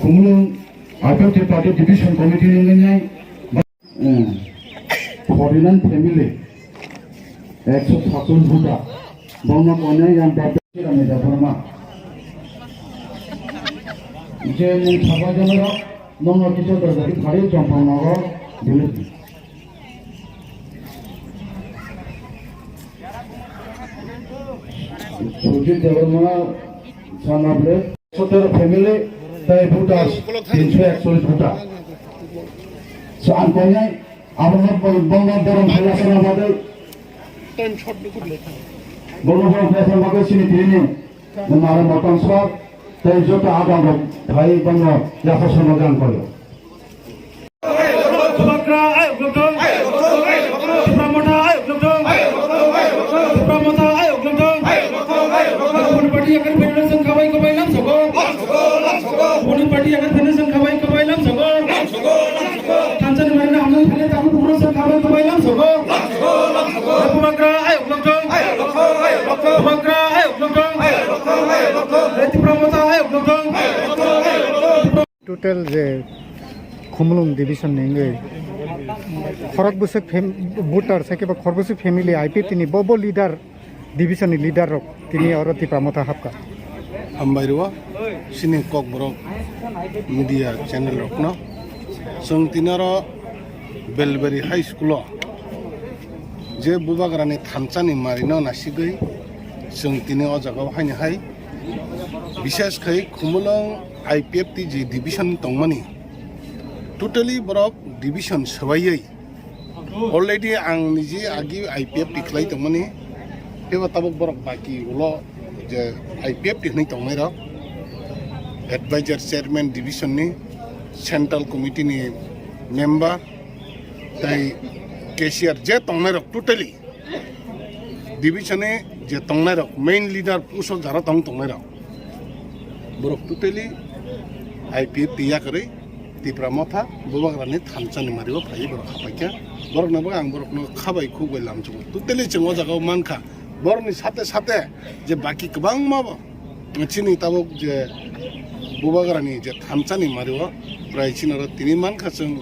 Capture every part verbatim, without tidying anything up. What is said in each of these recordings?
Khumulwng Aitoti Party Division Committee ni wngwi nai, forty-nine family, ekso satchollish bota, bongno konai yang bapre rami da borma. Je mung thapa jana rok, nongno kicho dajari phari chompang nogo, village. Sujit Debbarma, son of late. Sotero family, tai voters, tinsho ekchollish voter. So, ang koinai, abono bol-, bolno borom khalasana bagwi. Bolno borom khalasana bagwi sini tini ni, mara motan sor, tai joto abang rok, phai bolno, yasa sono gang koyo. Bubagra ayok lok thung. Tipra Motha ayok lok thung. Tipra Motha ayok lok thung. Boni party yakar federation khabai khabai lam sogo. Boni party yakar federation khabai khabai lam sogo. Thansa ni marina hamjak thani tabu bukro se khabai khabai lam sogo. Bubagra ayok lok thung. Bubagra ayok lok thung. Tipra Motha ayok lok thung. Total je Khumulwng division ni wngwi khorok bwswk fam-, voter, sai khe ba khorok bwswk family I P F T ni bo, bo leader, division ni leader rok tini oro Tipra Motha hapkha. Hambai rwo, sini Kokborok media channel rokno. Chwng tini oro Belbari High School o je Bubagrani thansa ni mari no nasigwi chwng tini o jaga o haini hai, bishes khai Khumulwng I P F T je division tongmani, totally borok division swbaiwi already ang niji agi I P F T khlai tongmani, teibo tabuk borok baki ulo je I P F T hwnwi tongnai rok, advisor, chairman division ni, central committee ni member, tei cashier je tongnai rok totally division ni je tongnai rok, main leader puso jara tong tongnai rok, borok totally I P F T yakarwi Tipra Motha Bubagrani thansa ni mari o phaiwi borok hapaikha. Borokno bo ang borokno khabai khukbai lamchungo. Totally chwng o jaga o mankha. Borokni sate sate je baki kwbangma bo chini tabuk je Bubagrani je thansa ni mari o prai chini oro tini mankha chwng,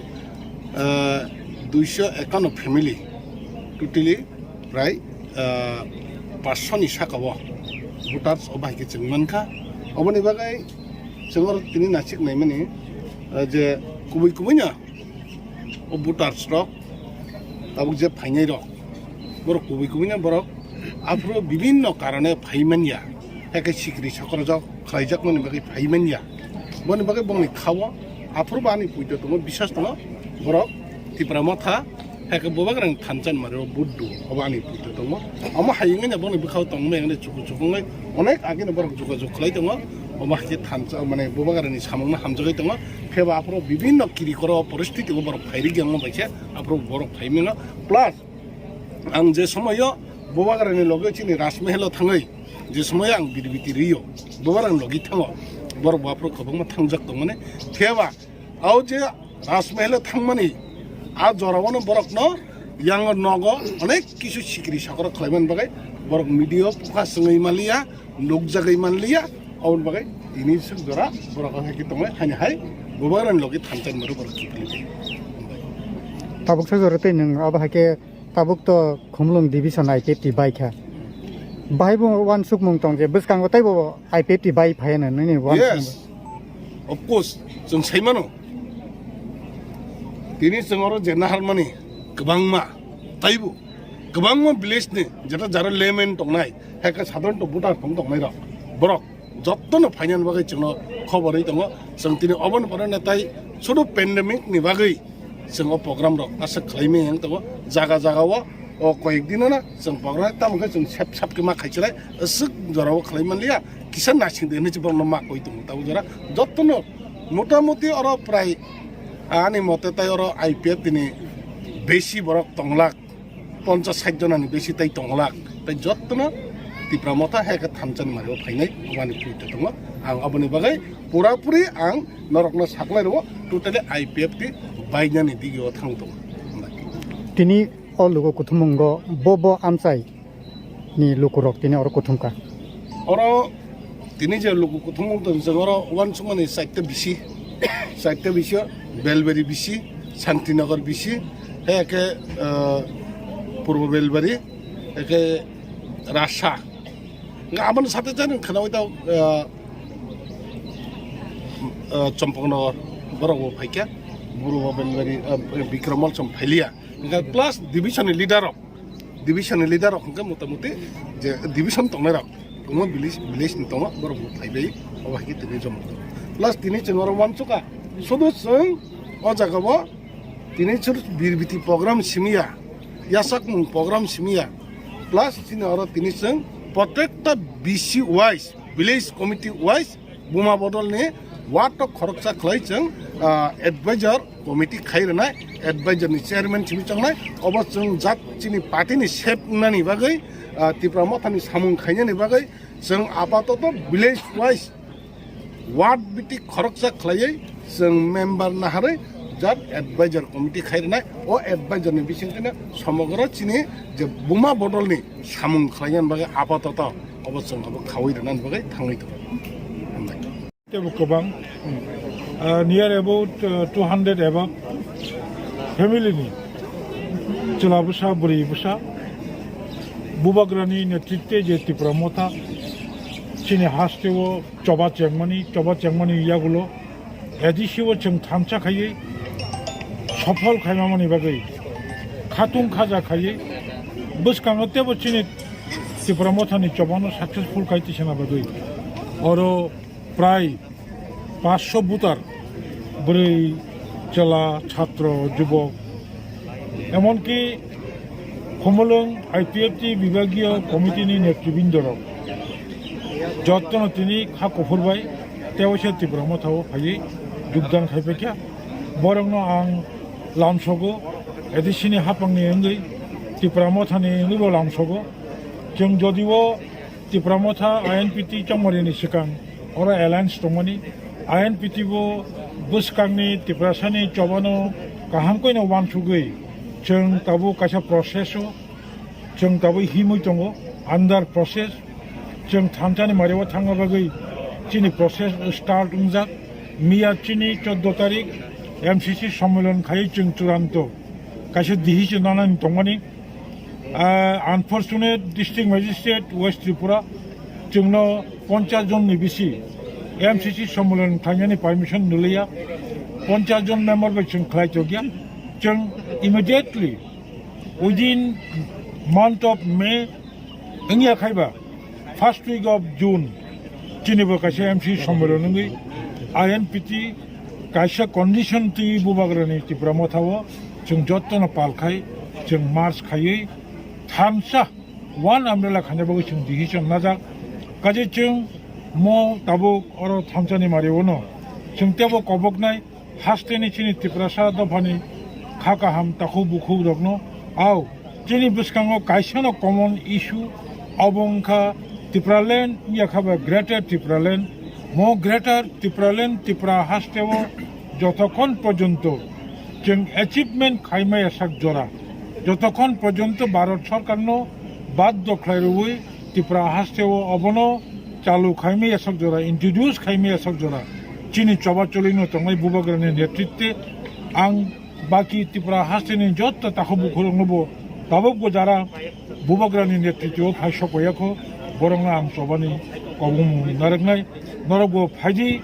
ah, duiso ekanno family totally prai, ah, paanch sho ni saka o voters o bahai khe chwng mankha. Oboni bagwi chwng oro tini nasik naimani, ah, je kubui kubui no o voters rok tabuk je phainai rok, borok kubui kubui no borok aphuru bibinno karone phai manya, hakhe sikri sokorjak khlaijakmani bagwi phai manya. Boni bagwi bongni khao aphuru bo ani puito tongo, biswas tongo, borok Tipra Motha, hakhe Bubagrani thansa ni mari o buddu, obo ani puito tongo. Omo hai wngwi no bongni bwkhao tongmani wngwi chuku chuku wngwi onek agini borok jogajog khlai tongo. Omo hai khe thansa, mane, Bubagrani samungno hamjagwi tongo. Pheba aphuru bibinno kiri koro poristiti o borok phairikya wngma bai khe aphuru borok phai mano. Plus, ang je somoyo Bubagrani loge chini Rajmahal o thangwi, je somoyo ang birbiti rio, Bubagrani logi thango, borok bo aphuru kwbangma thangjak tongmani. Pheba, o je Rajmahal o thangmani, a jorao no borokno yang nogo onek kisu sikri sakoro khlaimani bagwi borok media o pukha swngwi manliya, nukjagwi manliya, aboni bagwi tini swk jora borok hai khe tongo, haini hai Bubagrani logi thansa ni mari o borok kiphilwi. Tabuk sa jora tei nwng abo hai khe tabuk to Khumulwng division I P F T bai kha. Bahai bo uansukmung tong je bwskango teibo I P F T bai phaiya na nini uansukmung? Yes, of course, chwng sai mano. Tini chwng oro je naharmani kwbangma, taibo kwbangma village ni jeta jara layman tongnai, hai khe sadharanto voter tong tongnai rok, borok jottono phainani bagwi chwngno khobor ri tongo. Chwng tini oboni pore natai sudu pandemic ni bagwi chwng o program rok aswk khlai maya wng tongo. Jaga jaga o, o koyek dino no chwng program tamo khe chwng sep sap khe ma khai chwrai, aswk jora o khlai manliya, kisa nasing de hinwi borokno ma koi tongo. Tabuk jora jottono motamuti oro prai ani mote tai oro I P F T ni besi borok tonglak. Ponchas sait jonani besi tei tonglak, tei jottono Tipra Motha hai khe thansa ni mari o phainai, obani puito tongo. Ang aboni bagwi pura puri ang norokno saklai rwo, totally I P F T bainani digi o thang tongo. Tini o lugo kuthumung go bo bo amchai ni lukurok tini oro kuthum kha. Oro Tini je luku kuthumung tong jeng oro uansukmani chaita bisi, chaita bisi o Belbari bisi, Santinagar bisi, hai khe, ah, Purbo Belbari, hai khe Rasa. Nga aboni sate jani khana oi tao, ah, ah, Champaknagar borok bo phaikha, Purbo Belbari, ah, Bikram Mol chom phailiya. Nga plus division ni leader rok. Division ni leader rok hwnkhe motamuti je division tongnai rok, tongma village, village ni tongma borok bo phaibai, obo hai khe tini joma. Plus tini chwng oro uansukha, sudu chwng o jaga o tini chwng birbiti program simiya, yasakmung program simiya, plus chini oro tini chwng protekta B C wise, village committee wise, Buma bodol ni ward o khoroksa khlai chwng, ah, advisor committee khai rwnai, advisor ni chairman simi chongnai, obo chwng jat chini party ni sep wngnani bagwi, ah, Tipra Motha ni samung khainani bagwi chwng apatoto village wise ward biti khoroksa khlaiwi chwng member naharwi jat advisor committee khai rwnai, o advisor ni bisingtwino somogro chini je Buma bodol ni samung khlainani bagwi apatoto obo chwng obo khaui rwnani bagwi thangwi tongo. Hambai. Tebo kwbang, ah, near about, ah, two hundred above family ni chwla bwsa, bwrwi bwsa, Bubagrani netritwe je Tipra Motha chini hasteo choba chengmani, choba chengmani yagulo A D C o chwng thansa khaiwi sophol khaimamani bagwi khatung khaja khaiwi bwskango tebo chini Tipra Mothani chobano successful khai tisana bagwi oro prai paanch sho voter, bwrwi, chwla, chhatro, jubok, emonki Khumulwng I P F T bibagiyo committee ni netribindorok jottono tini kha kuphur bai tewaisa Tipra Motha o phaiwi jogdan khai paikha. Borokno ang lamsogo, A D C ni haphangni wngwi, Tipra Mothani wngwibo lamsogo. Chwng jodio Tipra Motha I N P T chongmari ni swkang oro alliance tongmani, I N P T bo bwskangni Tiprasani chobano kaham koino uansugwi chwng tabuk kaisa process o chwng tabuk himwi tongo, under process. Chwng thansa ni mario thangna bagwi chini process start wngjak. Miya chini chordo tarik M C C sommilon khai chwng churanto kaisa decision nanani tongmani. Ah, unfortunate, District Magistrate West Tripura chwngno ponchas jon ni bisi M C C sommilon khlainani permission nw liya. Ponchas jon member bai chwng khlai tokya. Chwng immediately within month of May wngya khaiba first week of June chini bo kaisa M C C sommilon wngwi I N P T kaisa condition twi Bubagrani Tipra Motha o chwng jottono pal khai chwng march khaiwi thansa one umbrella khaina bagwi chwng decision najak. Kaje chwng mo tabuk oro thansani mario no chwng tebo koboknai hasteni chini Tiprasa dophani kha kaham takhuk bukhuk rokno. Au, chini bwskango kaisano common issue, obo wngkha Tipraland, yakha ba Greater Tipraland. Mo Greater Tipraland Tipra hasteo jotokhon porjonto chwng achievement khaimaya sak jora, jotokhon porjonto Bharat Sarkarno baddo khlai rwui Tipra hasteo obono chalu khaimaya sak jora, introduce khaimaya sak jora, chini choba cholino tongnai Bubagrani netritwe ang baki Tipra hasteni jotto takhuk bukhuroknobo tabukbo jara Bubagrani netritwo phai sokpaiya kho, borokno ang chobani kobongmung narwknai. Norokbo phaidi,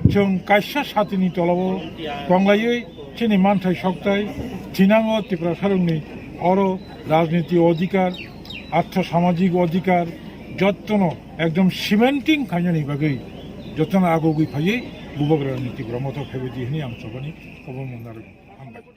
chwng kaisa satini tolao tonglaiwi chini manthai sokthai thinango Tiprasarokni oro rajniti odhikar, artho samajik odhikar jottono ekdom cementing khainani bagwi jottono agogwi phaiwi Bubagrani Tipra Motha phaibaidi hwnwi ang chobani kobongmung narwknai. Hambai.